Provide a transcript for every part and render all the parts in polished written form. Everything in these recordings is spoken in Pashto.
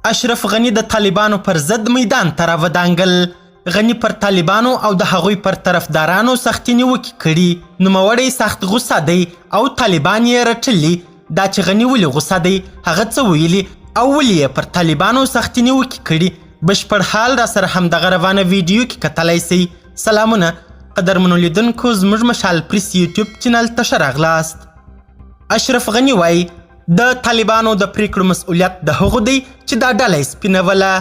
اشرف غني د طالبانو پر ضد میدان ته راودانګل. غني پر طالبانو او د هغوی پر طرفدارانو سختې نیوکې کړي. نوموړی سخت غوسه دی او طالبان یې رټلي. دا چې غني ولې غوسه دی، هغه څه ویلي او ولې یې پر طالبانو سختې نیوکې کړي، بشپړ حال را سره همدغه روانه ویډیو کې کتلی سئ. سلامونه قدرمنو لیدونکو، زموږ مشال پریس یوټیوب چینل ته ښه راغلاست. اشرف غني وایي د طالبانو د پریکړو مسؤلیت د هغو دی چې دا ډله یې سپینوله.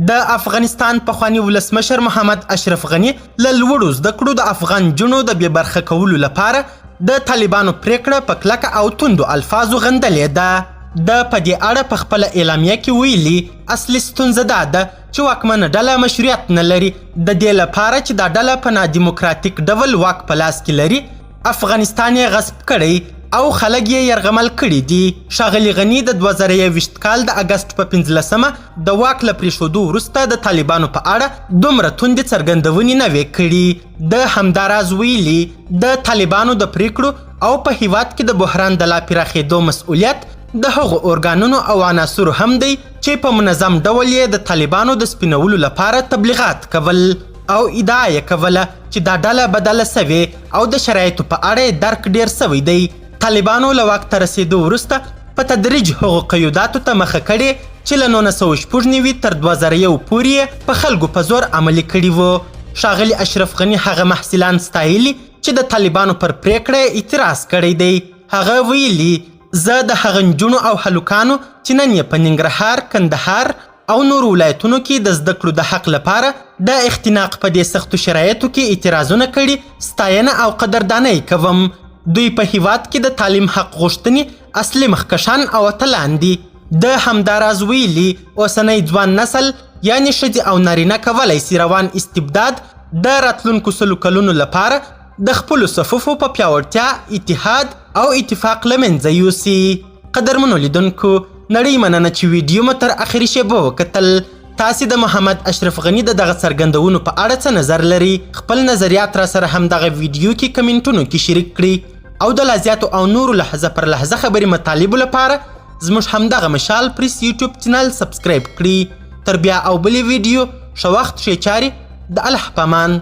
د افغانستان پخواني ولسمشر محمد اشرف غني له لوړو زده کړو د افغان نجونو د بې برخه کولو لپاره د طالبانو پریکړه په کلکه او توندو الفاظو غندلې ده. ده په دې اړه په خپله اعلامیه کې ویلي، اصلي ستونزه دا ده چې واکمنه ډله مشروعیت نه لري. د دې لپاره چې دا ډله په نادیموکراتیک ډول واک په لاس کې لري، افغانستان یې غصب کړی او خلک یې یرغمل کړي دي. ښاغلي غني د 2021 کال د اګسټ په 15مه د واک له پرېښودو وروسته د طالبانو په اړه دومره توندې څرګندونې نه وې کړي. ده همداراز ویلي، د طالبانو د پرېکړو او په هیواد کې د بحران د لا پراخېدو مسؤلیت د هغو ارګانونو او عناصرو هم دی چې په منظم ډول یې د طالبانو د سپینولو لپاره تبلیغات کول او ادعا یې کوله چې دا ډله بدله سوې او د شرایطو په اړه یې درک ډیر سوی دی. طالبانو له واک ته رسېدو وروسته په تدریج هغو قیوداتو ته مخه کړې چې له 1996 تر 2001 پورې یې په خلکو په زور عملي کړي وو. ښاغلي اشرف غني هغه محصلان ستایلي چې د طالبانو پر پرېکړه یې اعتراض کړی دی. هغه ویلي، زه د هغه نجونو او هلکانو چې نن یې په ننګرهار، کندهار او نورو ولایتونو کې د زده کړو د حق لپاره د اختناق په دې سختو شرایطو کې اعتراضونه کړي، ستاینه او قدردانی کوم. دوی په هیواد کې د تعلیم حق غوښتنې اصلي مخکښان او اتلان دي. ده همداراز ویلي، اوسنی ځوان نسل یعنې ښځې او نارینه کولی سي روان استبداد د راتلونکو 100 کلونو لپاره د خپلو صفوفو په پیاوړتیا، اتحاد او اتفاق له منځه یوسي. قدرمنو لیدونکو، نړۍ مننه چې ویډیو مو تر اخري شېبو وکتل. تاسې د محمد اشرف غني د دغه څرګندونو په اړه څه نظر لرئ؟ خپل نظریات را سره همدغه ویډیو کې کمنټونو کې شریک کړئ او د لازیاتو او نورو لحظه پر لحظه خبري مطالبو لپاره زموږ همدغه مشال پریس یوټیوب چینل سبسکرایب کړئ. تر بیا او بلې ویډیو، ښه وخت، ښې چارې، د الله پامان.